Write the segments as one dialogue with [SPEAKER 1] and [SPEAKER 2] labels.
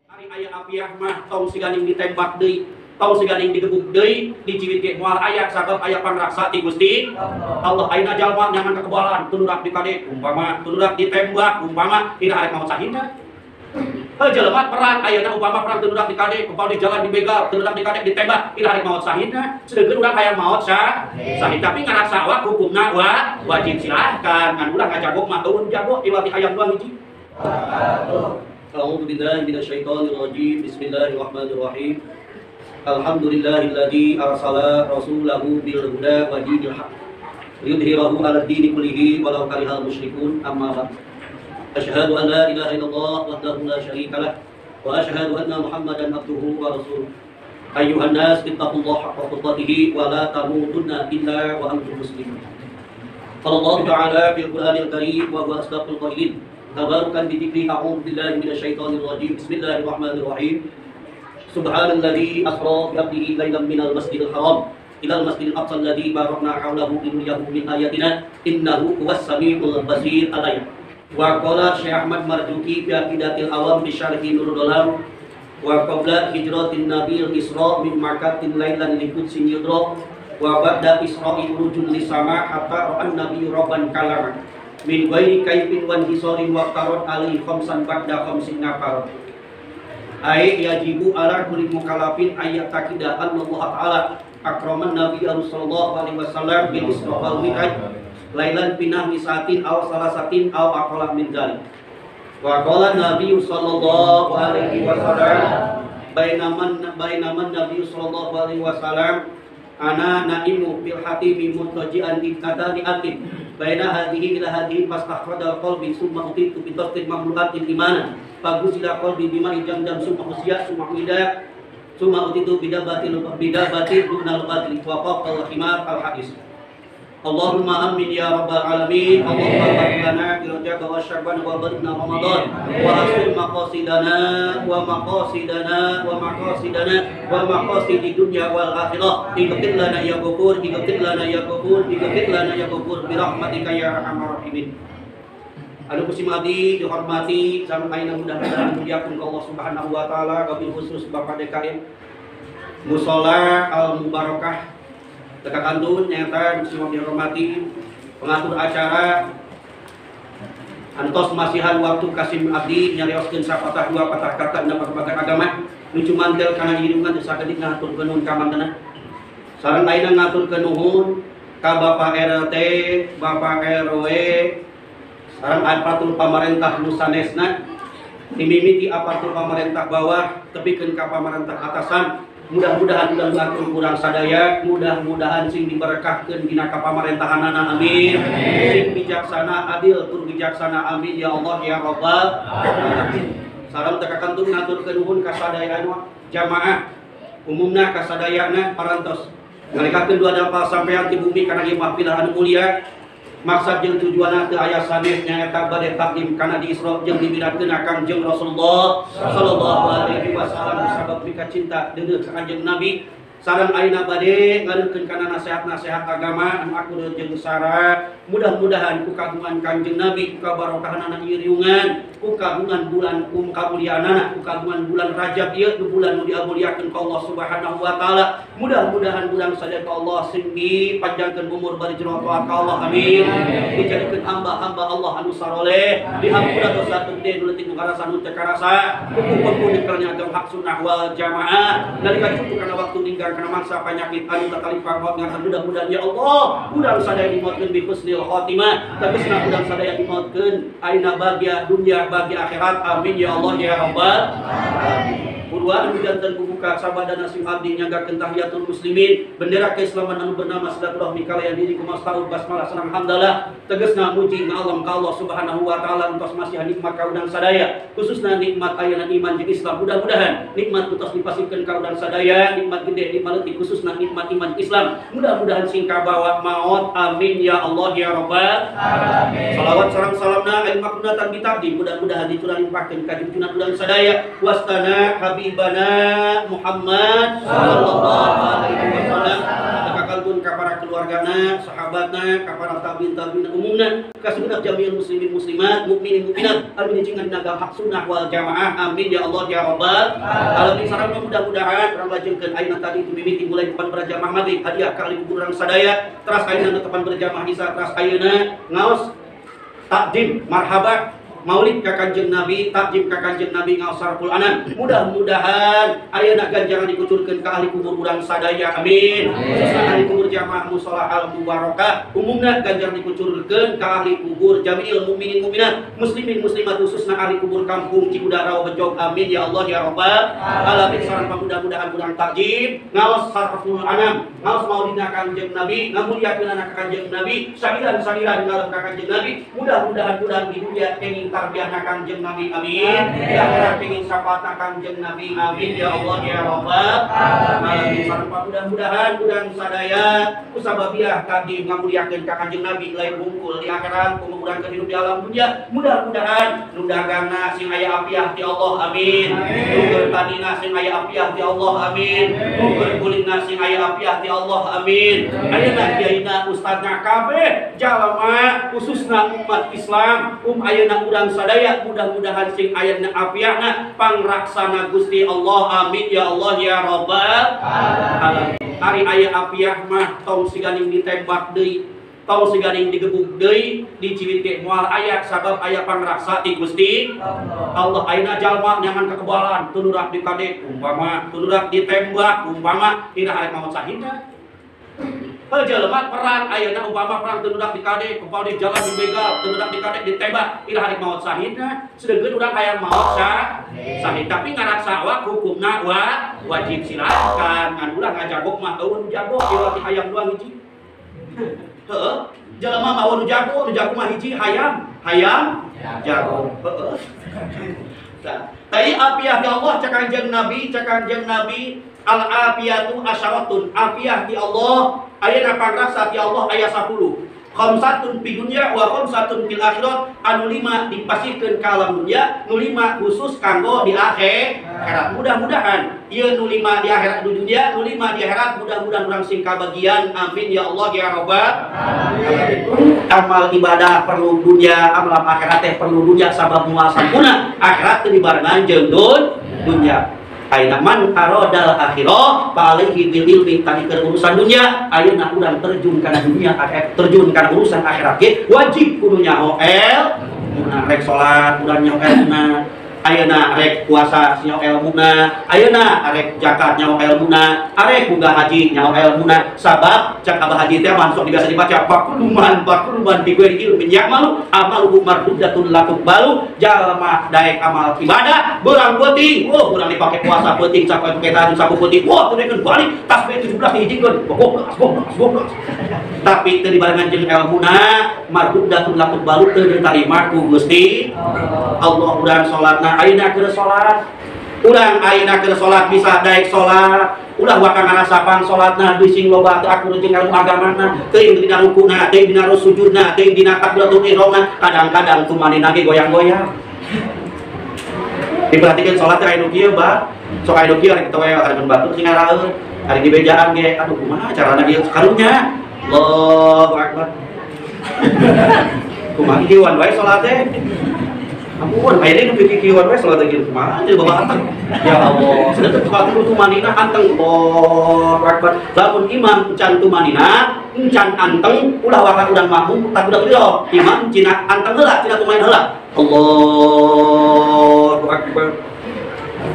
[SPEAKER 1] Ari aya apiah mah tong siganing ditembak deui, tong siganing digebuk deui, diciwit ge moal aya sabab aya pangraksa ti Gusti Allah. Ayeuna jalma nyaman kekebalan, tunurak dikadek umpama, tunurak ditembak umpama, ira arek maot sahina. Heuh jelema perang ayeuna umpama perang tunurak dikadek, umpama di jalan dibegal, tunurak dikadek ditembak, ira arek maot sahina. Sedengkeun urang hayang maot sahid tapi ngarasa awak hukumna wajib silahkan ngan urang ngajagok mah eueun jago iwati hayang doang hiji.
[SPEAKER 2] أعوذ بالله من الشيطان الرجيم. بسم الله الرحمن الرحيم. الحمد لله الذي أرسل رسوله بالهدى ودين الحق ليظهره على الدين كله ولو كره المشركون. أما بعد، أشهد أن لا إله إلا الله وحده لا شريك له وأشهد أن محمدا عبده ورسوله. أيها الناس اتقوا الله حق تقاته ولا تموتن إلا وأنتم مسلمون. قال الله تعالى في القرآن الكريم وهو أصدق القائلين: تباركا بذكره. أعوذ بالله من الشيطان الرجيم. بسم الله الرحمن الرحيم. سبحان الذي أسرى بعبده ليلا من المسجد الحرام إلى المسجد الأقصى الذي باركنا حوله لنريه من آياتنا إنه هو السميع البصير. الآية. وقال الشيخ أحمد مرزوقي في عقيدة العوام بشرح نور الظلام: وقبل هجرة النبي الإسراء من مكة ليلا لقدس يدرى وبعد إسراء عروج للسماء حتى رأى النبي ربا كلاما min ghairi kaifin wan hisorin wa tarot alaihi khamsan ba'da khamsin nafar. Ai yajibu ala kulli mukallafin ayat taqidah Allah ta'ala akraman nabi sallallahu alaihi wasallam bil isra wal mi'raj lailan pinah misatin aw salasatin aw aqalla min dzalik. Wa qala nabi sallallahu alaihi wasallam bainaman nabi sallallahu alaihi wasallam ana naimu fil hatimi mutaji'an ikatani atin baina hadhihi ila hadhihi fastahradal qalbi summa utitu bi tasdid mamlu'atin imana fagusila qalbi bima jamjam summa usiya summa ida summa utitu bidabatil bidabatil dunal batli wa qaqal himar al hadis. Allahumma amin ya rabbal alamin. Allahumma barik lana fi rajab wa sya'ban wa balighna ramadan wa asfil maqasidana wa maqasidana wa maqasidana wa maqasidi dunya wal akhirah. Ighfir lana ya ghafur, ighfir lana ya ghafur, ighfir lana ya ghafur bi rahmatika ya arhamar rahimin. Anu kusim abdi dihormati sareng ayeuna mudah-mudahan dimuliakeun ku Allah Subhanahu wa taala, wabil khusus Bapak DKM Mushola Al Mubarakah Teka kantun nyata semua dihormati pengatur acara antos masihan waktu kasim abdi nyarioskeun sapatah dua patah kata dina pakabagan agama nuju mantel kana irungan teu sakedik ngaturkeun nuhun ka mantena sareng ayeuna ngaturkeun nuhun ka Bapak RT, Bapak RW sareng aparatur pamarentah nu sanesna dimimiti aparatur pamarentah bawah tepikeun ka pamarentah atasan. Mudah-mudahan ulah atur kurang sadaya, mudah-mudahan sing diberkahkeun dina kapamarentahanana, amin. Sing bijaksana adil tur bijaksana, amin ya Allah ya rabbal alamin. Sareng teu kakantun ngaturkeun nuhun ka sadaya anu jamaah umumna ka sadayana parantos ngalikakeun dua dampal sampean ti bumi kana ieu mahfilah anu mulia. Maksad jeung tujuanna teu aya sanes nyaeta bade takdim kana di Isra jeung dimiratkeun Kangjeng Rasulullah sallallahu alaihi wasallam sabab mika cinta deuneuh ka Kangjeng Nabi sareng ayeuna bade ngalurkeun kana nasihat-nasihat agama anu akur jeung sara. Mudah-mudahan ku kagungan Kangjeng Nabi, ku kabarokahanana ieu riungan, ku kagungan bulan kamuliaanana, ku kagungan bulan Rajab ieu nu bulan nu diamuliakeun ku Allah Subhanahu wa taala. Mudah-mudahan bulan sadaya ka Allah sing dipanjangkeun umur bari jero taat ka Allah, amin. Dijadikeun hamba-hamba Allah anu saroleh, dihampura dosa gede nu leutik nu karasa nu teu karasa, kuku pun agama hak sunnah wal jamaah. Nalika cukup kana waktu ninggal kana mangsa penyakit anu tatalipa maut ngan mudah-mudahan ya Allah urang sadaya dimautkeun bi husnil khotimah, tegasna urang sadaya dimautkeun ayeuna bahagia dunia bahagia akhirat, amin ya Allah ya rabbal alamin. Purwa anu janten bubuka sabadana sim abdi nyanggakeun tahiyatul muslimin bendera keislaman anu bernama silaturahmi kalayan diri kumaha tahu basmalah sareng hamdalah tegasna muji ngalam ka Allah Subhanahu wa taala entos masihan nikmat ka urang sadaya khususna nikmat ayeuna iman jeung Islam. Mudah-mudahan nikmat utos dipasihkeun ka urang sadaya, nikmat gede nikmat leutik khususna nikmat iman Islam mudah-mudahan sing kabawa maot, amin ya Allah ya rabbal alamin. Salawat sareng salamna aya makunatan bitabdi mudah-mudahan dicurah limpahkeun ka junjungan urang sadaya wastana Habibana Muhammad sallallahu alaihi wasallam. kantun ka para keluargana, sahabatna, ka para tabi'in tabi'in umumna, ka segenap jami'il muslimin muslimat, mukminin mukminat, anu dijingan dina hak sunnah wal jamaah. Amin ya Allah ya rabbal alamin. Sareng mudah-mudahan urang lajengkeun ayeuna tadi mimiti mulai depan berjamaah maghrib hadiah ka ahli kubur urang sadaya, teras ayeuna tepan berjamaah isya, teras ayeuna ngaos takdim marhaba maulid ka Kanjeng Nabi, takjim ka Kanjeng Nabi ngaos sarful anam. Mudah-mudahan ayeuna ganjaran dikucurkeun ka ahli kubur urang sadaya. Amin. Khususna ahli kubur jamaah musholah al mubarakah, umumna ganjaran dikucurkeun ka ahli kubur jami'il mukminin mukminat, muslimin muslimat, khususna ahli kubur kampung Cikuda Rawa Bejog. Amin ya Allah ya rabbal alamin. Sareng mudah-mudahan urang takjim ngaos sarful anam, ngaos maulidna Kanjeng Nabi, ngamuliakeun ka Kanjeng Nabi, sagiran-sagiran ngalem ka Kanjeng Nabi. Mudah-mudahan urang di dunia kenging tarbiyahna Kanjeng Nabi. Amin. Di akhirat pengin syafaatna Kanjeng Nabi. Amin ya Allah ya rabbal alamin. Sareng mudah-mudahan urang sadaya kusababiah kadi ngamuliakeun ka Kanjeng Nabi lain bungkul di akhirat kumaha urang keur hidup di alam dunia. Mudah-mudahan nu dagangna sing aya apiah ti Allah. Amin. Nu keur tanina sing aya apiah ti Allah. Amin. Nu keur kulina sing aya apiah ti Allah. Amin. Ayeuna kiaina ustadna kabeh jalma khususna umat Islam ayeuna urang sadaya mudah-mudahan sing ayana apiahna pangraksana Gusti Allah. Amin ya Allah ya rabbal alamin. Ari aya apiah mah tong siganing ditembak deui, tong siganing digebuk deui, diciwit ge moal aya sabab aya pangraksa ti Gusti Allah. Ayeuna jalma nyaman kekebalan tunurak dikadek umpama tunurak ditembak umpama iraha arek maot sahina. Heuh jelema perang ayeuna umpama perang teu dikadek, umpama di jalan dibegal, teu dikadek ditembak, iraha arek maot sahidna. Sedengkeun urang hayang maot sahid, tapi ngaraksa awak hukumna wajib silakan. Ngan urang ngajagok mah eueun jago ieu ti hayam doang hiji. Heuh, jelema mah nu jago, nu jago mah hiji hayam, hayam jago. Heuh. Tah, tai apiah di Allah cak Kanjeng Nabi, cak Kanjeng Nabi al afiyatu asyaratun. Afiah di Allah ayeuna pangrasa ti Allah aya 10. Khamsatun fi dunya wa khamsatun fil akhirat. Anu 5 dipasihkeun ka alam dunya, nu 5 khusus kanggo di akhirat. Mudah-mudahan ieu nu 5 di akhirat di dunya, nu 5 di akhirat, mudah-mudahan urang sing kabagian. Amin ya Allah ya rabbal alamin. Amal ibadah perlu dunya, amal akhirat teh perlu dunya sabab moal sampurna. Akhirat teu dibarengan jeung dunya. Ayeuna man aradal akhirah fa alaihi bil ilmi, tadi keur urusan dunia, ayeuna urang terjun kana dunia akhirat, terjun kana urusan akhirat ge wajib kudu nyaho ilmuna, rek salat urang nyaho ilmuna, ayeuna rek puasa nyaho ilmuna, ayeuna rek zakat nyaho ilmuna, arek boga haji nyaho ilmuna. Sabab cak abah haji teh masuk biasa dibaca fakuluman fakuluman bi ghairi ilmin ya'malu amaluhu mardudatun la tuqbalu. Jalma daek amal ibadah beurang peuting, oh urang dipake puasa peuting sampai pake tahajud sapu peuting, wah teu balik tasbih 17 dihijikeun goblok goblok goblok, tapi teu dibarengan jeung ilmuna mardudatun la tuqbalu, teu ditarima ku Gusti Allah. Urang salatna ayeuna keur salat, urang ayeuna keur salat bisa daek salat, ulah waka ngarasapan salatna deui sing loba teu akur jeung ilmu agamana, teuing dina rukuna, teuing dina sujudna, teuing dina takbiratul ihramna, kadang-kadang tumanina ge goyang-goyang. Diperhatikeun salat teh aya nu kieu bah, sok aya nu kieu arek teu arek batur sing ngaraeun, arek dibejaan ge, aduh kumaha carana ieu karunya. Allahu akbar. Kumaha kieuan wae salat teh. Ampun, ayeuna nu pikikieuan we salat teh kieu kumaha jadi bapak anteng. Ya Allah, sedeukeun salat kudu tumanina anteng. Allahu akbar. Lamun imam can tumanina, encan anteng, ulah waka urang makmum tak udah lieu. Imam cina anteng heula, cina tumanina heula. Allahu akbar.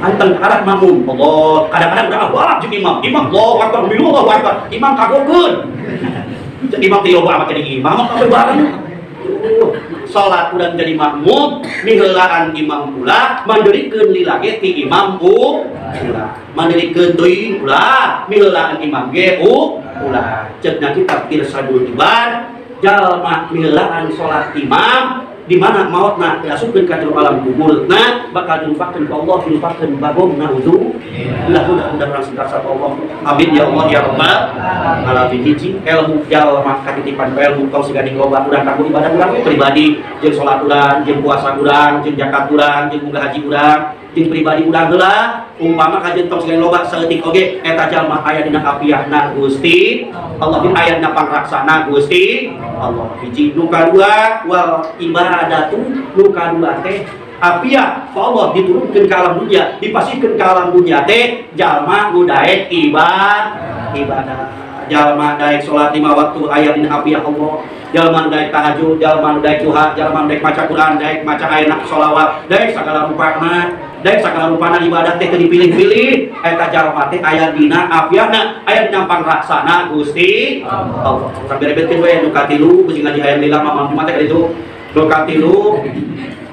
[SPEAKER 2] Anteng arah makmum. Allah, kadang-kadang udah walak jeung imam. Imam Allahu akbar, Allahu akbar. Imam kagokeun. Imam teh loba amat jadi imam kabeh bareng. Salat urang jadi makmum, miheulaan imam ulah, mandirikeun lila ge ti imam ulah. Mandirikeun teuing ulah, miheulaan imam ge ulah. Ceuk kitab Irsyadul Ibad, jalma miheulaan salat imam
[SPEAKER 1] Di mana mautna diasupkeun ka jero alam kubur na bakal dilupakeun ku Allah dilupakeun bagong naudzubillah mudah-mudahan urang sing Allah amin ya Allah ya rabbal alamin hiji ilmu jalma katitipan ilmu tong siga loba urang kanggo ibadah urang pribadi jeung salat urang jeung puasa urang jeung zakat urang jeung munggah haji urang jeung pribadi urang heula umpama kajeun tong siga loba saeutik oge eta jalma aya dina apiahna Gusti Allah di aya dina pangraksana Gusti Allah hiji nu kadua wal ibadatu nu kadua teh apiah Allah diturunkeun ka alam dunia dipasihkeun ka alam dunia teh jalma nu daek ibadah jalma daek salat 5 waktu aya dina apiah Allah jalma nu daek tahajud jalma nu daek duha jalma nu daek maca Quran daek maca ayat sholawat daek sagala rupana daek sagala rupana ibadah teh teu dipilih-pilih eta jalma teh aya dina apiahna aya dina pangraksana Gusti Allah saberebetkeun we nu katilu bisi ngaji hayang lila mah mampu teh kitu nu katilu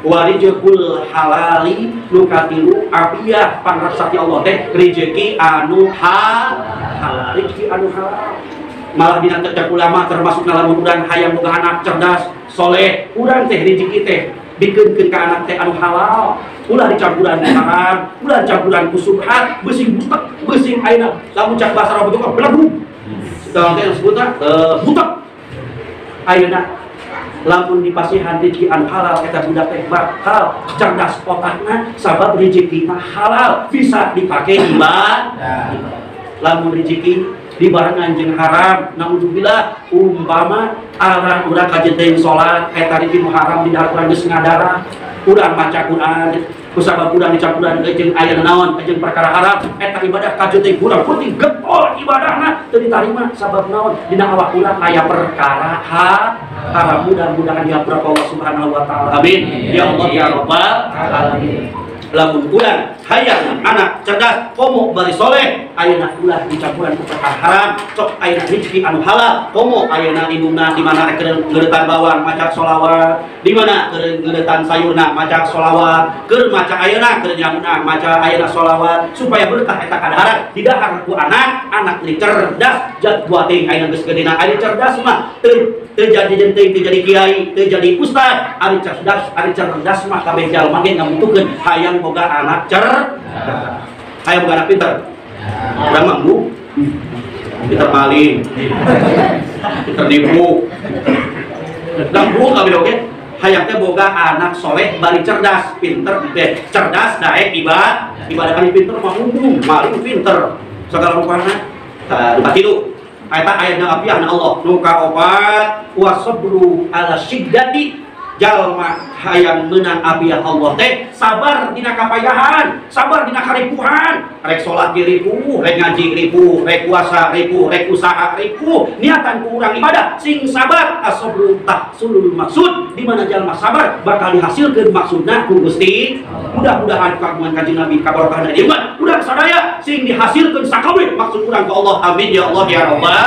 [SPEAKER 1] warijul halali nu katilu apiah pangraksana Allah teh rezeki anu halal rezeki anu halal malah dina cek ulama termasuk lamun urang hayang boga anak cerdas soleh urang teh rezeki teh dikeunkeun ka anak teh anu halal ulah dicampuran ku haram ulah dicampuran ku subhat beusi butek beusi ayeuna lamun cak bahasa Arab itu belagu sedang teh sebutna butek ayeuna lamun dipasihan rezeki anu halal eta budak teh bakal cerdas otakna sabab rezekina halal bisa dipake ibadah lamun rezeki dibarengan jeung haram naudzubillah umpama arang urang kajeun teuing salat eta rezeki nu haram di dahar urang geus ngadarah urang maca Quran kusabab urang dicampuran jeung aya naon jeung perkara haram eta ibadah kajeun teuing urang penting getol ibadahna teu ditarima sabab naon dina awak urang aya perkara haram mudah-mudahan diampura Allah Subhanahu wa taala amin ya Allah ya rabbal alamin lamun urang hayang anak cerdas komo bari soleh ayeuna ulah dicampuran ku perkara haram sok ayeuna rezeki anu halal komo ayeuna indungna di mana rek ngeuretan bawang maca sholawat di mana keur ngeuretan sayurna maca sholawat keur maca ayeuna keur nyamuna maca ayeuna sholawat supaya berkah eta kadaharan didahar ku anak anak teh cerdas jad teuing ayeuna geus gedena ari cerdas mah teu jadi jenteng teu jadi kiai teu jadi ustad ari cerdas mah kabeh jalma ge ngabutuhkeun hayang boga anak cerdas hayang boga anak pinter urang mah embung pinter maling pinter nipu embung kabeh oge hayang teh boga anak soleh bari cerdas pinter teh cerdas daek ibadah kali pinter mah embung maling pinter sagala rupana tah nu katilu eta ayatna apiahna Allah nu kaopat wasabru ala syiddati jalma hayang meunang apiah Allah teh sabar dina kapayahan sabar dina karipuhan rek salat ge ripuh rek ngaji ripuh rek puasa ripuh rek usaha ripuh niatan ku urang ibadah sing sabar asabru tahsulul maksud di mana jalma sabar bakal dihasilkeun maksudna ku Gusti mudah-mudahan kagungan Kanjeng Nabi kabarokahna di iman urang sadaya sing dihasilkeun sakabeh maksud urang ku Allah amin ya Allah ya rabbal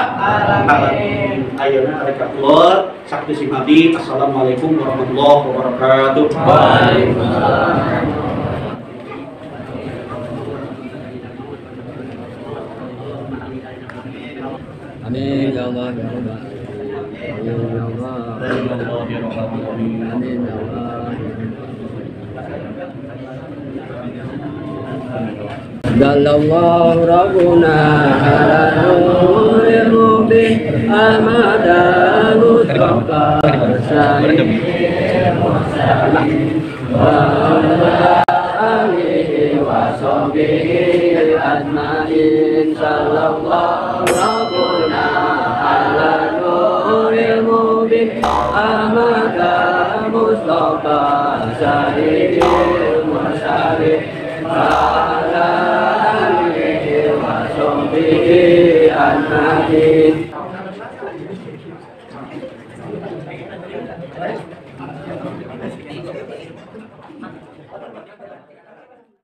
[SPEAKER 1] alamin ayeuna rek kaulur sakti sing abdi assalamualaikum warahmatullahi wabarakatuh.
[SPEAKER 3] Waalaikumsalam. Amin ya Allah ya Rabbal alamin ya Allah amin ya Allah. Dalallahu rabbuna ala nuril mubin amada mustafa sayyidil mursalin wa ala alihi wa sahbihi ajmain. Sallallahu rabbuna ala nuril mubin amada mustafa sayyidil mursalin.